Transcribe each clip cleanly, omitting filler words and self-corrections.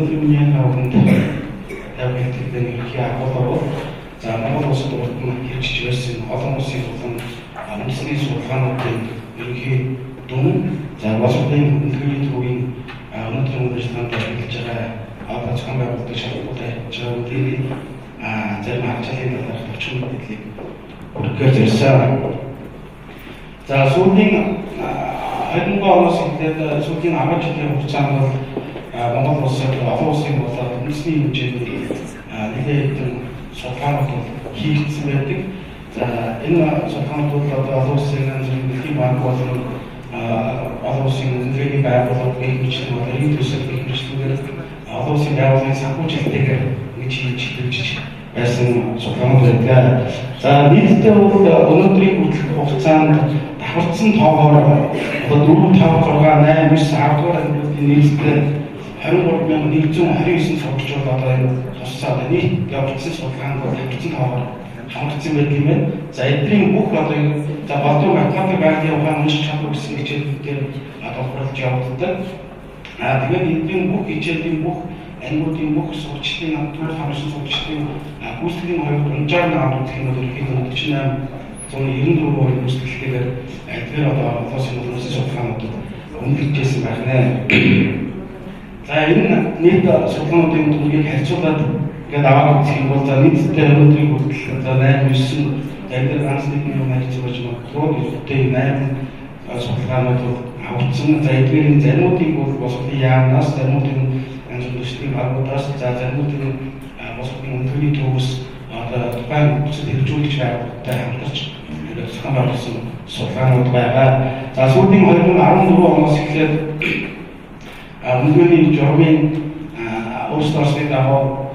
Өнөөдрийн миний хүнд тавих хэлтгэлийн ерөнхий агуулга бол за Монгол улсад урд нь хэрэгжиж байсан олон улсын болон үндэсний судалгаануудын ерөнхий дүн, за боловсролын хөдөлгөөний төвийн өнөөдрийн үйл ажиллагаанд хэрэгжиж байгаа одоо зохион байгуулалтыг шалгуулж байгаа үндсийн зарим харилцааны талаарх товчхон мэдээллийг хүргэхээр зорьсон. За сүүлийн 20 оноос эхлээд сүүлийн 10 жилийн хугацаанд бол Монгол улсад олон улсын болоод үндэсний хэмжээний нэлээд хэдэн судалгаанууд бол хийгдсэн байдаг. За энэ судалгаанууд бол одоо олон улсын янз бүрийн дэлхийн банк болон олон улсын үнэлгээний байгууллага гэх мэт болон ийм төсөл гэх мэтээр олон улсын байгууллагын санхүүжилтээр ингэж хийж хэрэгжиж байсан судалгаанууд байдаг. За нийтдээ бол өнөөдрийн хүртэлх хугацаанд давхардсан тоогоор одоо 4 5 6 8 9 10 дугаар ангиудын нийтдээ 23,129 сурагч бол одоо энэ тусцаа одоо нийт явагдсан судалгаанд бол давхардсан тоогоор хамрагдсан байдаг юм байна. За эдний бүх одоо за голдуу математик, байгалийн ухаан, унших чадвар гэсэн хичээлүүдээр тодорхойлж явагддаг. Тэгээд эдний бүх хичээлийн бүх ангиудын бүх сурагчдын төр хамарсан сурагчдын гүйцэтгэлийн хоёр дунджаар нь аваад үзэх юм бол ерөнхийдөө 4894% гүйцэтгэлтэйгээр эдгээр одоо олон улсын хүмүүсийн судалгаануудад үнэлжсэн байх нэ. За энэ нийт судалгаануудын дүнгийг харьцуулаад ингээд аваад үзэх юм бол за нийтдээ өнөөдрийн хүртэл за 8 9 за энэ дээр ганц нэг юм харьцуулж магадгүй гэхдээ 8 судалгаанууд бол авагдсан. За эдгээрийн заримуудыг бол боловсролын яамнаас, заримуудыг янз бүрийн төслийн багуудаас, за заримуудыг боловсролын өндөний төвөөс одоо тухайн төсөл хэрэгжүүлэгч байгууллагатай хамтарч ингээд зохион байгуулсан судалгаанууд байгаа. За сүүлийн 2014 оноос эхлээд үнэлгээний журмын өөрсдөө орсны дагуу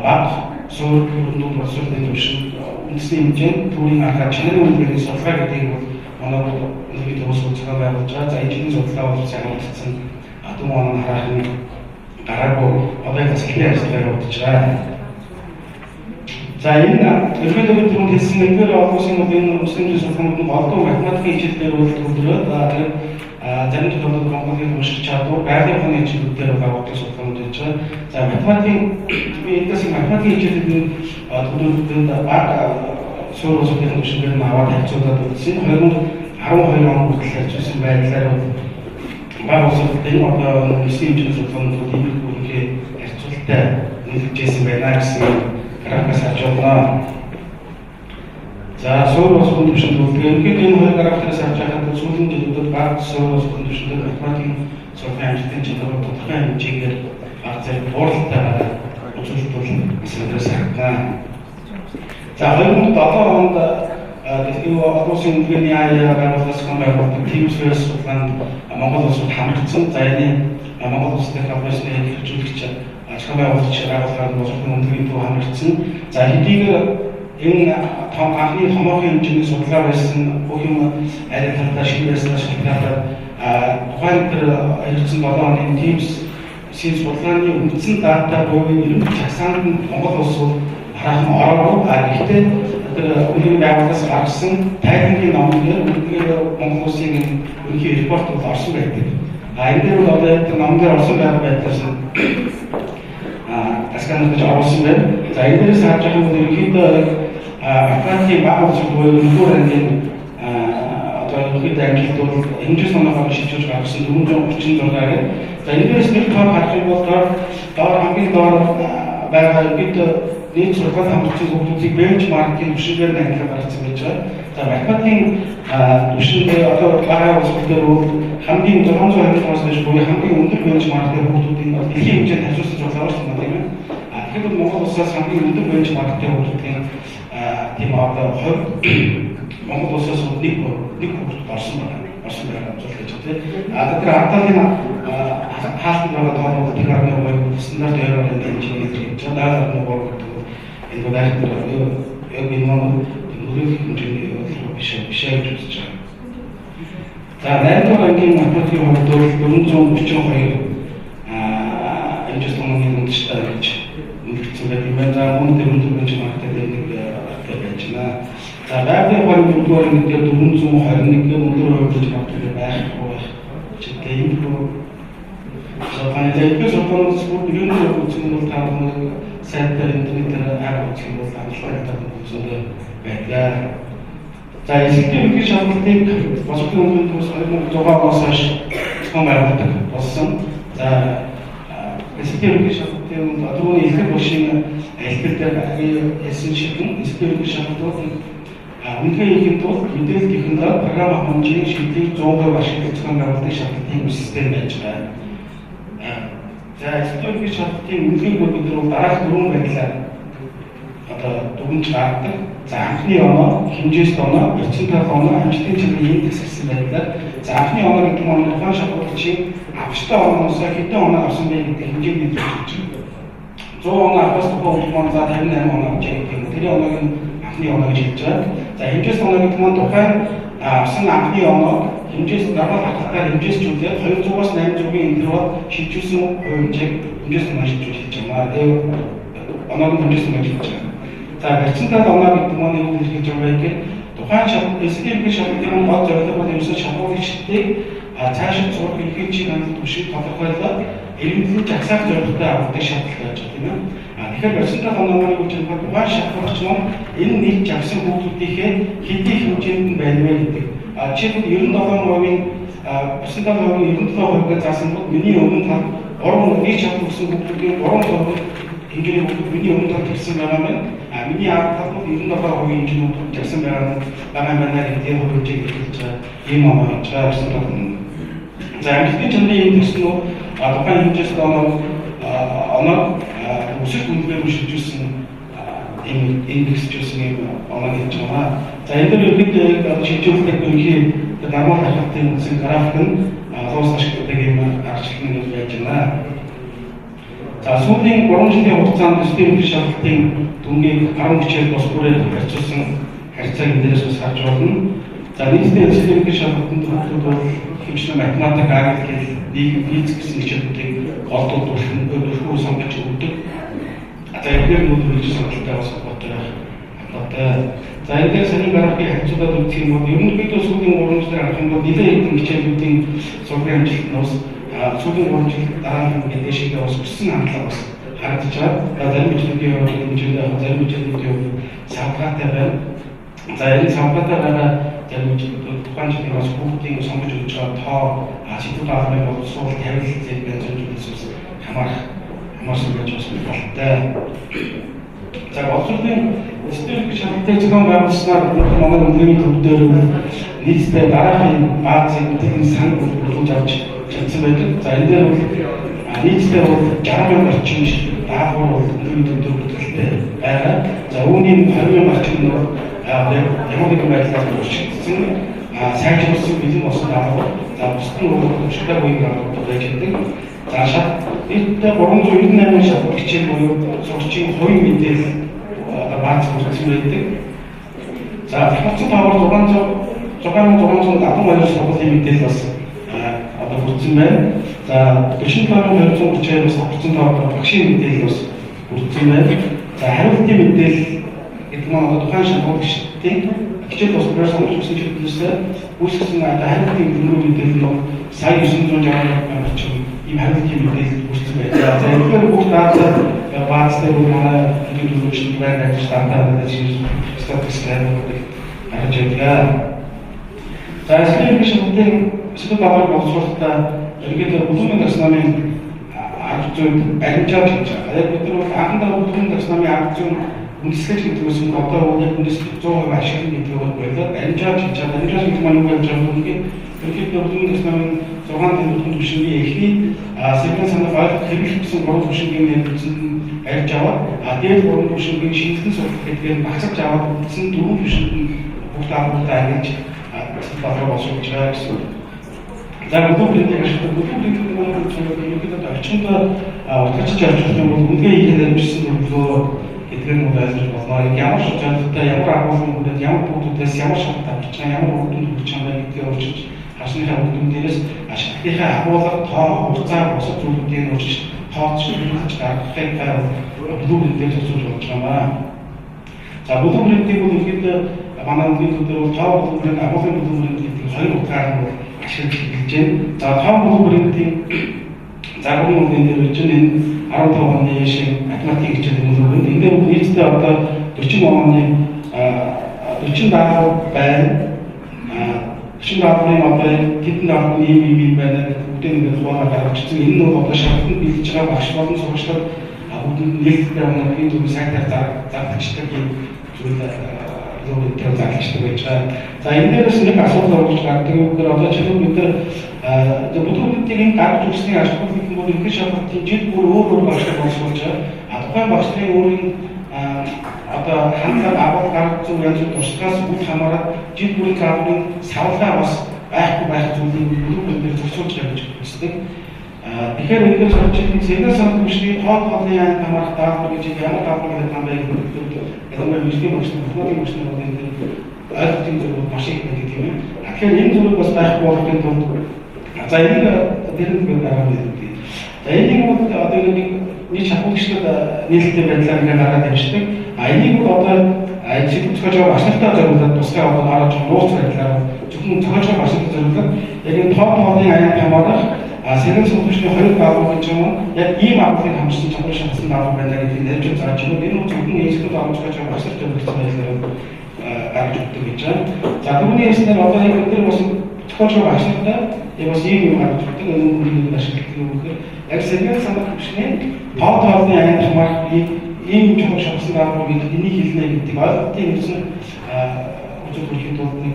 бага суурь дунд боловсролын түвшинд үндэсний хэмжээнд төрийн арга чанарын үнэлгээний судалгаа гэдгийг бол манай үнэлгээний төвөөс зохион байгуулж байгаа. За энэ жилийн судалгаа бол сайн явагдсан. Дүүн он хараахан гараагүй одоо яг засгийн ажиллагаа явагдаж байгаа. За энэ ерөнхийдөө түрүүнд хэлсэн эдгээр олон улсын бол энэ үндэсний хэмжээний судалгаанууд нь голдуу математикийн хичээлээр бол төвлөрөөд тэгээд зарим тохиолдолд Монголын унших чадвар, байгалийн ухааны хичээлүүдээр авдаг судалгаанууд хийж байгаа. За математикийн би эндээс математикийн хичээлүүдийн төвлөрөлтөнд бага суурь улсын түвшингээр нь аваад харьцуулаад үзсэн. 2012 он хүртэл харьцуулсан байдлаар бага улсууд энэ одоо үндэсний хэмжээний судалгаанууд иймэрхүү үнэхээр харьцуулттай үнэлжсэн байна гэсэн графикаас харж байна. За суурь улсын түвшинд үлдээ. Ерөнхийдөө энэ хоёр графикаас харж байхад сүүлийн жилүүдэд бага суурь улсын түвшинд математикийн судалгааны амжилтын чадвар тодорхой хэмжээгээр баг зэрэг бууралтай байгаа үзүүлэлт бол эсрэгээс харагдана. За 2007 онд дэлхийн олон улсын үнэлгээний АЯ байгууллагаас зохион байгуулдаг Teams судалгаанд Монгол улсад хамрагдсан. За энэ Монгол улс дахь албан хэрэгжүүлэгч зохион байгуулагч байгууллагаар боловсролын үнэлгээний төв хамрагдсан. За хэдийгээр энэ том анхны томоохон хэмжээний судалгаа байсан бүх юм аль талдаа шинэ байснаас шалтгаалаад тухайн тэр 2007 оны Teams-ийн судалгааны үндсэн дата буюу эрэмбэ чагсаанд нь Монгол улс бол хараахан ороогүй. Гэхдээ тэр үнэлгээний байгууллагаас гаргасан тайлангийн номон дээр үнэхээр Монгол улсын ерөнхий репорт бол орсон байдаг. Энэ дээр бол одоо тэр номон дээр орсон байгаа байдлаас нь сканер гэж оруулсан байна. За энэ дээрээс харж байгаа юм бол ерөнхийдөө математикийн бага улсууд буюу нэгдүгээр ангийн одоо ерөнхийдөө амжилт бол хэмжээс оноогоор шилжүүлж гаргасан 436 гэдэг. За энэ дээрээс нэг тоо харах юм бол доор хамгийн доор байгаа ерөнхийдөө нийт судалгаанд хамрагдсан хүүхдүүдийг бенчмаркийн түвшингээр нь ангилал гаргасан байж байгаа. За математикийн түвшинд одоо бага улсууд дээр бол хамгийн 625-аас дээш буюу хамгийн өндөр бенчмарктэй хүүхдүүдийн дэлхийн хэмжээнд харьцуулсан судалгаа байна тийм ээ. Тэгэхээр бол Монгол улсаас хамгийн өндөр бенчмарктэй хүүхдүүдийн тийм одоо хувь Монгол улсаас нэг хүүхэд орсон байгаа. Орсон байгаа үзүүлэх гэж байна тийм. Тэр ард талын хаалтанд байгаа тоонууд 1.2 стандарт error-ын хэмжээний гэж байна. 7.3 гэдэг энэ бол яг энэ нөлөөлөх хэмжээний биш биш гэж үзэж байгаа. За 8 дугаар ангийн математикийн хувьд бол 432 хэмжээс томооны дүнжтэй гэж үнэлэгдсэн байдаг юм байна. За мөн дээр өндөр бенчмарктай нэг артай байж байна. За байгалийн ухааны дөрөвдүгээр анги дээр 421 гэх өндөр хувь бенчмарктай байхгүй байх. Читэй иймэрхүү судалгааны. эдгээр судалгаанаас бүр ерөнхийдөө үзэх юм бол та бүхэн сайт дээр интернетээр харах үзэх юм бол амжилттай хатаад зөндөө байдаг. За эсэлтийн ерөнхий шалгалтыг боловсролын үндэсний төвс 2006 оноос хойш зохион байгуулдаг болсон. За эсэлтийн ерөнхий шалгалтын түрүүний элхэг булшийн альбер дээр ярьсан шиг эсэлтийн ерөнхий шалгалтууд үнэлгээ хийхэд тулд мэдээлэл технологи, програм хангамжийн шийдлийг 100% ашиглаж зохион байгуулдаг шалгалтын систем байж байгаа. За эсэлтийн ерөнхий шалгалтын үнэлгээг бид нар дараах дөрвөн байдлаар одоо дүгнж гаргадаг. За анхны оноо, хэмжээст оноо, процентал оноо, амжилтын чанарын индекс гэсэн байдлаар. За анхны оноо гэдэг нь тухайн шалгуулагчийн авчтай оноос хэдэн оноо авсан бэ гэдэг хэмжээний илэрхийлж байна. 100 оноо авахаас тухайн хүмүүс маань за 58 оноо авч байгаа гэдэг юм. Тэр оноог нь анхны оноо гэж хэлж байгаа. За хэмжээст оноо гэдэг нь тухайн авсан анхны оноо хэмжээс нормал хаталтаар хэмжээсчүүлээд 200-аас 800-ийн интервал шилжүүлсэн хувь хэмжээг хэмжээс оноо шилжүүлж хэлж байгаа. Тэгээ оноог нь хэмжээс оноо гэж хэлж байгаа. За процентал оноо гэдэг нь юу илэрхийлж байгаа вэ гэхээр тухайн шалгалт эсрэг шалгалтын гол зорилго бол ерөөсөө шалгуулагчдыг цаашид сурах ерөнхий чиг хандлт түвшийг тодорхойлоод эргэмтлийн жагсаах зорилготой авдаг шалгалт байж байгаа тийм ээ. Тэгэхээр процентал оноо маань юу гэж хэлбэл тухайн шалгуулагч маань энэ нийт жагсан хүүхдүүдийнхээ хэдий хэмжээнд нь байна вэ гэдэг. Жишээлбэл 97%-ийн процентал хувийн 97% гэж заасан бол миний өмнө тал 3 нийт шалгалт өгсөн хүүхдүүдийн 3% хэмжээний хүүхдүүд миний өмнө талд ирсэн байгаа байна. Миний ард талд 97% хэмжээний хүүхдүүд жагсан байгаа юм байна гэдгийг хувь хэмжээг илэрхийлж байгаа ийм оноо хийж байгаа гэсэн тал. За амжилтын чанарын индекс нь тухайн хэмжээс оноо өсөлт үнэлгээ рүү шилжүүлсэн ийм индексжүүлсэн ийм оноо хийж байгаа. За энэ дээр ерөнхийдөө шилжүүлдэг ерөнхий нормал хаталтын үндсэн график нь луус ашигладаг ийм аргачлал нь байж байна. За сүүлийн 3 жилийн хугацаанд төслийн ерөнхий шалгалтын дүнгийг 10 хичээл бус бүрээр харьцуулсан харьцааг энэ дээрээс бас харж байна. За нийтдээ төслийн ерөнхий шалгалтанд хүүхдүүд бол хэмжлэн математик, англи хэл, нийгэм, физик гэсэн хичээлүүдийг голдуу дөрвөн сонгож өгдөг. За эдгээр нь үргэлж сонголттой бас холбоотой байх холбоотой. За энэ дээр саний графикийг харьцуулаад үзэх юм бол ерөнхийдөө сүүлийн 3 жилээр харах юм бол нэлээд хэдэн хичээлүүдийн сургуулийн амжилт нь бас сүүлийн 3 жил дараа нь ингээд дээшээ бас өссөн хандлага бас харагдаж байгаа. За зарим хичээлүүдийн хувьд хэмжээндээ зарим хичээлүүдийн хувьд савгаатай байна. За энэ савгаатай байгаа зарим хичээлүүд тухайн жилийн бас хүүхдийн сонгож өгч байгаа тоо сэдв даалгаврын боловсруул тавилт зэрэг янз бүрийн зүйлс хамаарсан байж бас болтой. За боловсролын эсрэг шалгалтыг зохион байгуулснаар манай үнэлгээний төв дээр нийтдээ дараагийн баазын мэдээллийн сан бүрдүүлж авч чадсан байдаг. За энэ дээр бол нийтдээ бол 60 мянга орчим даалгавар бол үнэлгээний төв дээр бүртгэлтэй байгаа. За үүний 20 мянга орчим нь бол ямар нэгэн байдлаар өөрчлөгдсөн, сайжруулсан бэлэн болсон даалгавар. За бусд нь бол туршлагатай буюу даалгавар байж байдаг. За нийтдээ 398 шалгалт хичээл буюу сурагчийн хувийн мэдээлэл бааз бүрдсэн байдаг. За давхарцсан тоогоор 6672 сургуулийн мэдээлэл бас одоо бүрдсэн байна. За 47232 бас давхарцсан тоогоор багшийн мэдээлэл бас бүрдсэн байна. За хариултын мэдээлэл гэдэг нь одоо тухайн шалгуулагчдын хичээл бус бүрээр сонгож өгсөн чиглэлээс үүсгэсэн одоо хариултын дөрвөн мэдээлэл нь сая 960 орчим ийм хариултын мэдээлэл бүрдсэн байна. За эдгээр бүх дата бааз дээр бол манай төлөвлөгчд байнга ажиллаж дата статистик аймагуудыг гаргаж байдаг. За эсрэг шалгалтын сэдв даалгаврыг боловсруулахдаа ерөнхийдөө бүлүүмийн таксономийн арга зүйн баримжаалж гэж байгаа. Яг бид нар бол анхандаа бүлүүмийн таксономийн арга зүйн үндэслэж гэдгээс нь одоо яг үндэслэх 100% ашиглана гэдгийг бол болоод баримжаалж гэж байгаа. Баримжаалж гэдэг маань юу гэж байгаа вэ гэхээр ерөнхийдөө бүлүүмийн таксономийн 6 тэмдэгтэн түвшингийн эхний секвенс санах ойлгох хэрэглэх гэсэн 3 түвшингийн үндсэнд нь барьж аваад дээд 3 түвшингийн шинжилсэн судлах гэдгээр багцаж аваад үндсэн 4 түвшинд нь бүх даалгавраа ангилж даалгавар боловсруулж байгаа гэсэн. За бүлүүмийн ашиглах бүлүүмийн гэдэг нь ерөнхийдөө орчиндөө утгачж орчуулах юм бол үнэлгээ хийх дэмжсэн төлөвлөгөө гэдгээр нь ойлгож болно. Ямар зорилготой, ямар агуулгын хүрээд, ямар хүүхдүүдээс ямар шалгалт авч байгаа, ямар үр дүнд хүрч байгаа гэдгийг өөрчилж харсныхаа үр дүн дээрээс ашиглалтынхаа агуулга, тоо, хугацаа, бусад зүйлүүдийг өөрчилж тооцоолж гаргахыг бүлүүмийн дээр зохицуулж болж байгаа юм. За бүлүүмийн бол ерөнхийдөө манай үнэлгээний төв дээр бол тоо бүлүүмийн, агуулгын бүлүүмийн гэдэг хоёр утгаар нь бол ашиглаж эхэлж байна. За тоо бүлүүмийн Загвар үнэлгээний дээр чинь энэ 15 оны шиг математик хичээл үнэлгээ. Энэ дээр нийтдээ одоо 40 оны 40 даалгавар байна. 40 даалгаврын одоо тэдэн даалгавар ийм ийм ийм байна гэдэг бүгдийг ингээд хуваалаа гаргачихсан. Энэ нь бол одоо шалгалтанд бэлдэж байгаа багш болон сурагчдад бүгдэнд нээлттэй үнэлгээний зүг сайтаар зарлагддаг юм зүйл юу зарлагддаг байж байгаа. За энэ дээрээс нэг асуудал орж гардаг юм гэхээр одоо жишээлбэл бид нар бүдүүнүүдийг энэ гаргаж өгсний ашиглах гэх юм бол ерөнхий шалгалтын жил бүр өөр өөр багштай боловсруулж байгаа. А тухайн багш нарын өөрийн одоо хандлага агуул гаргаж зүүн янз бүрийн туршлагаас үл хамааран жил бүрийн даалгаврын савлгаа бас байхгүй байх зүйлийг бүдүүн дээр зохицуулж байгаа гэж үздэг. Тэгэхээр энэ дээр сурч байгаа сэргээн санал түвшний тоол тоолын айн хамаарах даалгавар гэж ямар даалгавар гэдэг юм бэ гэдэг ялангуяа мэргэжлийн багш нар, технологийн багш нар бол энэ дээр ойлголтын зөв маш их байдаг тийм ээ. Тэгэхээр энэ зүйлийг бас байхгүй болохын тулд за энийг тэр нэг гаргаад байдаг. За энийг бол одоо нэг нийт шалгуулагчдад нийлэлтэй байдлаар ингээд гаргаад явждаг. А энийг бол одоо сэдв зохиож байгаа багш нартай зориулаад тусгай одоо арга жоо нууц байдлаар зөвхөн зохиож байгаа багш нартай зориулаад яг энэ топ тоолын аян хамаарах сэргээн сургуулийн хоёр даалгавар гэж юм яг ийм агуулгыг хамжсан чадвар шалгасан даалгавар байна гэдгийг нэрж зааж өгнө. Энэ нь зөвхөн институт агуулж байгаа багш нартай зориулсан байдлаар гаргаж өгдөг гэж байна. За түүний хэлснээр одоо яг бид нар бас зохиож байгаа багш нартай яг бас ийм юм гаргаж өгдөг. Энэ нь ашигладаг юм гэхээр яг сэргээн санах түвшний тоо тоолны аян хамаарах ийм чухал шалгасан даалгавар гэдэг энийг хэлнэ гэдгийг ойлголтын нэгсэн үзэл төрхийн тулд нэг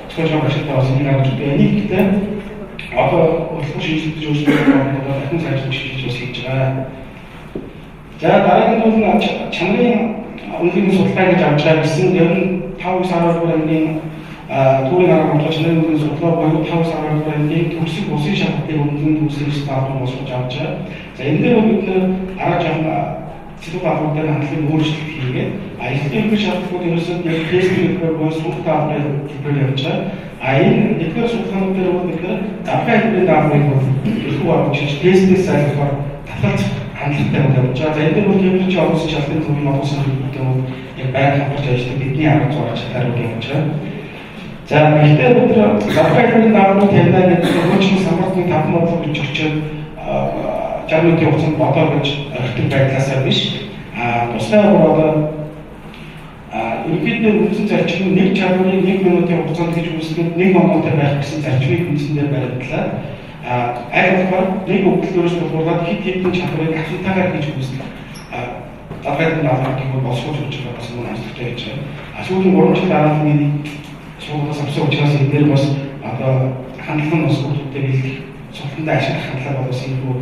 зохиож байгаа багш нартай бас энийг гаргаж өгдөг. Энийг гэхдээ одоо хөтөлбөр шинжилж өөрчлөлт одоо дахин сайжруулах хийж бас хийж байгаа. За дараагийн нь бол чанарын үнэлгээний судалгаа гэж авч байгаа гэсэн ер нь 5 9 12 ангийн түүрийн арга бодлого чанарын үнэлгээний судалгаа буюу 5 9 12 ангийн төгсөх улсын шалгалтыг үнэлгээний төгсөх даалгавар босгож авч байгаа. За энэ дээр бид нэр арга жаахан сэдв даалгавар дээр хандлагын өөрчлөлт хийгээд эрэлтийн ерөнхий шалгалтууд ерөөсөө яг тестийн хэлбэр буюу сумх даалгаврын хэлбэр явж байгаа. А энэ эдгээр судалгаанууд дээр бол бид нэр давхар хэлбэрийн даалгаврыг бол илүү оруулж тестээс айлгахаар татгалзах хандлагатай бол явж байгаа. За энэ дээр бол Кембрижийн олон улсын шалгалтын төвийн олон улсын хэлбэртэй бол яг байнга хамтарч ажилладаг бидний арга зүйн чадвар явж байгаа. За гэхдээ бид нар давхар хэлбэрийн даалгаврыг тавина гэдэг нь хуучин самбартны 5 бодлого гэж орчоод 60 минутын хугацаанд бодоо гэж орхидог байдлаасаа биш. Тусгай бол одоо ерөнхийдөө үндсэн зарчим нэг чадварыг 1 минутын хугацаанд хийж үүсгэхэд нэг оноотой байх гэсэн зарчмыг үндсэндээ баримтлаа. Аль болохоор нэг өгөгдлөөс тулгуурлаад хэд хэдэн чадварыг асуултаагаар хийж үүсгэх дараагийн даалгаврыг бол босгож өгч байгаа бас мөн онцлогтой байж байгаа. Сүүлийн 3 жил дараалан энийг сургуулиас авсан учраас энэ дээр бас одоо хандлага нь бас хүмүүстэй бэлдэх сургалтанд ашиглах хандлага бол бас иймэрхүү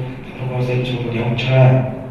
тодорхой зорилгоор явж байгаа.